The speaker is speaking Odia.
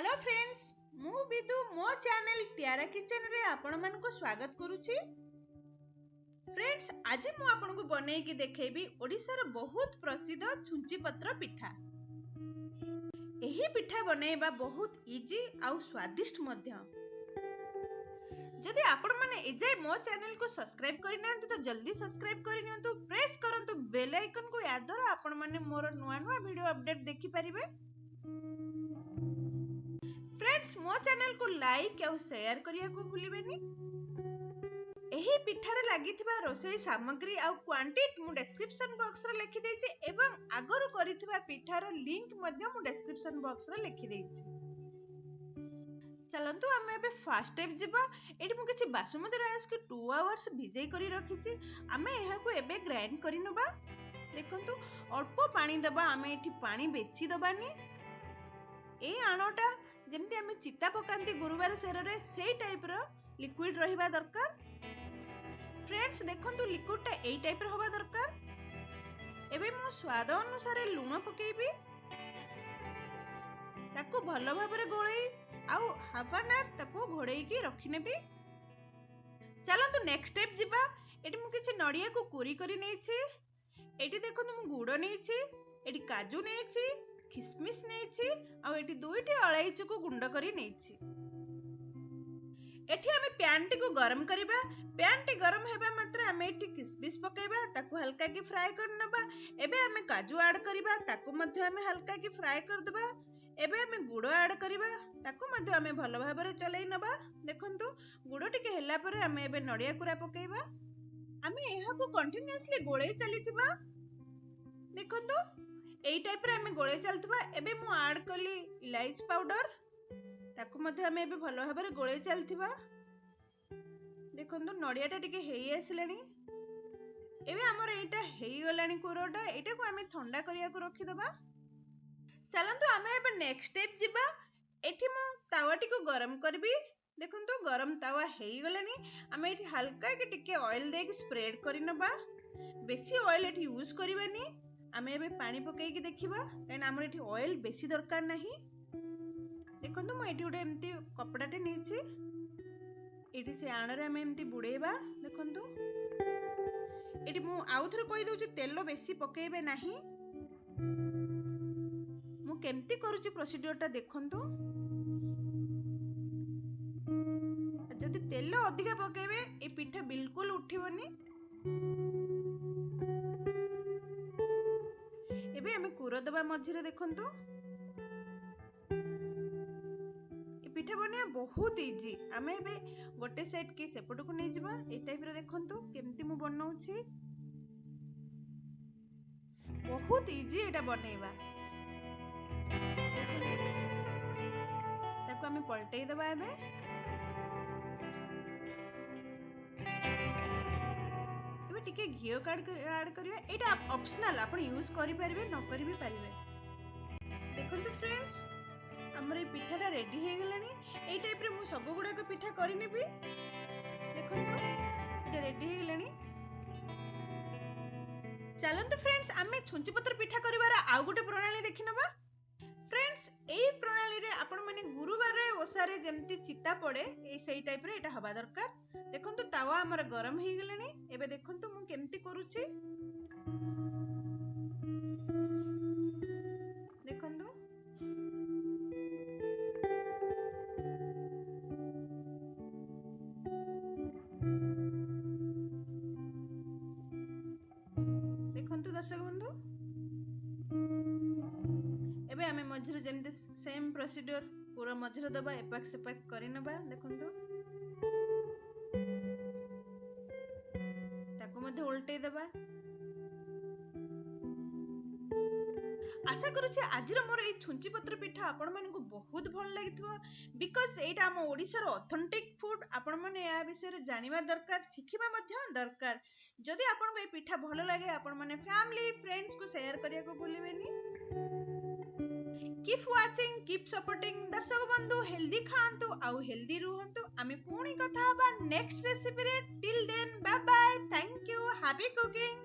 ହ୍ୟାଲୋ ଫ୍ରେଣ୍ଡସ୍, ମୁଁ ବିଦୁ ମୋ ଚ୍ୟାନେଲ ତିଆରା କିଚେନରେ ଆପଣମାନଙ୍କୁ ସ୍ୱାଗତ କରୁଛି। ଫ୍ରେଣ୍ଡସ୍, ଆଜି ମୁଁ ଆପଣଙ୍କୁ ବନେଇକି ଦେଖେଇବି ଓଡ଼ିଶାର ବହୁତ ପ୍ରସିଦ୍ଧ ଛୁଞ୍ଚି ପତ୍ର ପିଠା। ଏହି ପିଠା ବନେଇବା ବହୁତ ଇଜି ଆଉ ସ୍ୱାଦିଷ୍ଟ ମଧ୍ୟ। ଯଦି ଆପଣମାନେ ଏଯାଏ ମୋ ଚ୍ୟାନେଲକୁ ସବସ୍କ୍ରାଇବ କରିନାହାନ୍ତି ତ ଜଲ୍ଦି ସବସ୍କ୍ରାଇବ କରିନିଅନ୍ତୁ, ପ୍ରେସ୍ କରନ୍ତୁ ବେଲ୍ ଆଇକନକୁ, ଏହାଦ୍ୱାରା ଆପଣମାନେ ମୋର ନୂଆ ନୂଆ ଭିଡ଼ିଓ ଅପଡେଟ୍ ଦେଖିପାରିବେ। ଫ୍ରେଣ୍ଡସ୍, ମୋ ଚ୍ୟାନେଲକୁ ଲାଇକ୍ ଆଉ ସେୟାର କରିବାକୁ ଭୁଲିବେନି। ଏହି ପିଠାରେ ଲାଗିଥିବା ରୋଷେଇ ସାମଗ୍ରୀ ଆଉ କ୍ୱାଣ୍ଟିଟି ମୁଁ ଡେସ୍କ୍ରିପସନ ବକ୍ସରେ ଲେଖିଦେଇଛି ଏବଂ ଆଗରୁ କରିଥିବା ପିଠାର ଲିଙ୍କ ମଧ୍ୟ ମୁଁ ଡେସ୍କ୍ରିପସନ ବକ୍ସରେ ଲେଖିଦେଇଛି। ଚାଲନ୍ତୁ ଆମେ ଏବେ ଫାର୍ଷ୍ଟ ଷ୍ଟେପ୍ ଯିବା। ଏଠି ମୁଁ କିଛି ବାସୁମତୀ ରାଇସ୍କୁ 2 ଆୱାର୍ସ ଭିଜେଇ କରି ରଖିଛି। ଆମେ ଏହାକୁ ଏବେ ଗ୍ରାଇଣ୍ଡ କରିନେବା। ଦେଖନ୍ତୁ, ଅଳ୍ପ ପାଣି ଦେବା, ଆମେ ଏଠି ପାଣି ବେଶୀ ଦେବାନି। ଏଇ ଆଣଟା ଯେମିତି ଆମେ ଚିତା ପକାନ୍ତି ଗୁରୁବାର ସେରରେ, ସେଇ ଟାଇପ୍ର ଲିକ୍ୱିଡ ରହିବା ଦରକାର। ଫ୍ରେଣ୍ଡସ୍, ଦେଖନ୍ତୁ ଲିକ୍ୱିଡଟା ଏଇ ଟାଇପ୍ର ହବା ଦରକାର। ଏବେ ମୁଁ ସ୍ୱାଦ ଅନୁସାରେ ଲୁଣ ପକେଇବି, ତାକୁ ଭଲ ଭାବରେ ଗୋଳେଇ ଆଉ ହାଫ୍ ଆନ୍ ଆୱାର ତାକୁ ଘୋଡ଼େଇକି ରଖିନେବି। ଚାଲନ୍ତୁ ନେକ୍ସଟ ଷ୍ଟେପ୍ ଯିବା। ଏଠି ମୁଁ କିଛି ନଡ଼ିଆକୁ କୁରି କରି ନେଇଛି। ଏଠି ଦେଖନ୍ତୁ ମୁଁ ଗୁଡ଼ ନେଇଛି, ଏଠି କାଜୁ ନେଇଛି, ଖିସମିସ ନେଇଛି ଆଉ ଏଠି 2ଟି ଅଳେଇଚକୁ ଗୁଣ୍ଡ କରି ନେଇଛି। ଏଠି ଆମେ ପ୍ୟାନ୍ଟିକୁ ଗରମ କରିବା। ପ୍ୟାନ୍ଟି ଗରମ ହେବା ମାତ୍ରେ ଆମେ ଏଠି କିସମିସ ପକେଇବା, ତାକୁ ହାଲକା କି ଫ୍ରାଏ କରିନେବା। ଏବେ ଆମେ କାଜୁ ଆଡ୍ କରିବା, ତାକୁ ମଧ୍ୟ ଆମେ ହାଲକା କି ଫ୍ରାଏ କରିଦେବା। ଏବେ ଆମେ ଗୁଡ଼ ଆଡ୍ କରିବା, ତାକୁ ମଧ୍ୟ ଆମେ ଭଲ ଭାବରେ ଚଲେଇ ନେବା। ଦେଖନ୍ତୁ, ଗୁଡ଼ ଟିକେ ହେଲା ପରେ ଆମେ ଏବେ ନଡ଼ିଆ କୁରା ପକେଇବା। ଆମେ ଏହାକୁ କଣ୍ଟିନ୍ୟୁଅସଲି ଗୋଳେଇ ଚାଲିଥିବା। ଦେଖନ୍ତୁ, ଏଇ ଟାଇପ୍ରେ ଆମେ ଗୋଳେଇ ଚାଲିଥିବା। ଏବେ ମୁଁ ଆଡ୍ କଲି ଇଲାଇଚି ପାଉଡର, ତାକୁ ମଧ୍ୟ ଆମେ ଏବେ ଭଲ ଭାବରେ ଗୋଳେଇ ଚାଲିଥିବା। ଦେଖନ୍ତୁ, ନଡ଼ିଆଟା ଟିକେ ହେଇ ଆସିଲାଣି। ଏବେ ଆମର ଏଇଟା ହେଇଗଲାଣି କୁରଟା, ଏଇଟାକୁ ଆମେ ଥଣ୍ଡା କରିବାକୁ ରଖିଦେବା। ଚାଲନ୍ତୁ ଆମେ ଏବେ ନେକ୍ସଟ ଷ୍ଟେପ୍ ଯିବା। ଏଠି ମୁଁ ତାୱାଟିକୁ ଗରମ କରିବି। ଦେଖନ୍ତୁ, ଗରମ ତାୱା ହେଇଗଲାଣି। ଆମେ ଏଠି ହାଲକା କି ଟିକେ ଅଏଲ ଦେଇକି ସ୍ପ୍ରେଡ୍ କରିନେବା। ବେଶୀ ଅଏଲ ଏଠି ୟୁଜ୍ କରିବାନି। ଆମେ ଏବେ ପାଣି ପକେଇକି ଦେଖିବା, କାହିଁକିନା ଆମର ଏଠି ଅଏଲ ବେଶୀ ଦରକାର ନାହିଁ। ଦେଖନ୍ତୁ, ମୁଁ ଏଠି ଗୋଟେ ଏମିତି କପଡ଼ାଟେ ନେଇଛି, ଏଠି ସେ ଆଣରେ ଆମେ ଏମିତି ବୁଡ଼େଇବା। ଦେଖନ୍ତୁ, ଏଠି ମୁଁ ଆଉ ଥରେ କହିଦେଉଛି, ତେଲ ବେଶୀ ପକେଇବେ ନାହିଁ। ମୁଁ କେମିତି କରୁଛି ପ୍ରୋସିଡିଓରଟା ଦେଖନ୍ତୁ। ଯଦି ତେଲ ଅଧିକା ପକେଇବେ ଏ ପିଠା ବିଲକୁଲ ଉଠିବନି। ଏବେ ଆମେ କୁର ଦେବା ମଝିରେ। ଦେଖନ୍ତୁ, ଏ ପିଠା ବନେଇବା ବହୁତ ଇଜି। ଆମେ ଏବେ ଗୋଟେ ସାଇଡ୍ କି ସେପଟକୁ ନେଇଯିବା ଏଇ ଟାଇପ୍ର। ଦେଖନ୍ତୁ କେମିତି ମୁଁ ବନଉଛି, ବହୁତ ଇଜି ଏଇଟା ବନେଇବା। ଦେଖନ୍ତୁ, ତାକୁ ଆମେ ପଲଟେଇ ଦେବା। ଏବେ ଏବେ ଟିକେ ଘିଅ ଆଡ୍ କରିବା। ଏଇଟା ଅପସନାଲ, ଆପଣ ୟୁଜ୍ କରିପାରିବେ, ନ କରି ବି ପାରିବେ। ଦେଖନ୍ତୁ ଫ୍ରେଣ୍ଡସ୍, ଆମର ଏଇ ପିଠାଟା ରେଡି ହେଇଗଲାଣି। ଏଇ ଟାଇପ୍ରେ ମୁଁ ସବୁ ଗୁଡ଼ାକ ପିଠା କରିନେବି। ଦେଖନ୍ତୁ, ଏଇଟା ରେଡି ହେଇଗଲାଣି। ଚାଲନ୍ତୁ ଫ୍ରେଣ୍ଡସ୍, ଆମେ ଛୁଞ୍ଚି ପତ୍ର ପିଠା କରିବାର ଆଉ ଗୋଟେ ପ୍ରଣାଳୀ ଦେଖିନେବା। ଫ୍ରେଣ୍ଡସ୍, ଏଇ ପ୍ରଣାଳୀରେ ଆପଣମାନେ ଗୁରୁବାର ଓଷାରେ ଯେମିତି ଚିତା ପଡ଼େ, ଏଇ ସେଇ ଟାଇପ୍ର ଏଇଟା ହବା ଦରକାର। ଦେଖନ୍ତୁ, ତାୱା ଆମର ଗରମ ହେଇଗଲାଣି। ଏବେ ଦେଖନ୍ତୁ ମୁଁ କେମିତି କରୁଛି। ଦେଖନ୍ତୁ, ଦେଖନ୍ତୁ ଦର୍ଶକ ବନ୍ଧୁ, ଏବେ ଆମେ ମଝିରେ ଯେମିତି ସେମ୍ ପ୍ରୋସିଡିଓର ପୁରା ମଝିରେ ଦେବା, ଏପାକ ସେପାକ କରିନେବା। ଦେଖନ୍ତୁ, ତାକୁ ମଧ୍ୟ ଓଲଟେଇ ଦେବା। ଆଶା କରୁଛି ଆଜିର ମୋର ଏଇ ଛୁଞ୍ଚି ପତ୍ର ପିଠା ଆପଣମାନଙ୍କୁ ବହୁତ ଭଲ ଲାଗିଥିବ, because ଏଇଟା ଆମ ଓଡ଼ିଶାର ଅଥେଣ୍ଟିକ୍ ଫୁଡ୍। ଆପଣମାନେ ଏହା ବିଷୟରେ ଜାଣିବା ଦରକାର, ଶିଖିବା ମଧ୍ୟ ଦରକାର। ଯଦି ଆପଣଙ୍କୁ ଏଇ ପିଠା ଭଲ ଲାଗେ, ଆପଣମାନେ ଫ୍ୟାମିଲି ଫ୍ରେଣ୍ଡସ୍କୁ ସେୟାର କରିବାକୁ ଭୁଲିବେନି। Keep watching, keep supporting. ଦର୍ଶକ ବନ୍ଧୁ, ହେଲ୍ଦି ଖାଆନ୍ତୁ ଆଉ ହେଲ୍ଦି ରୁହନ୍ତୁ। ଆମେ ପୁଣି କଥା ହବା next ରେସିପିରେ। Till then, bye bye, thank you, happy cooking.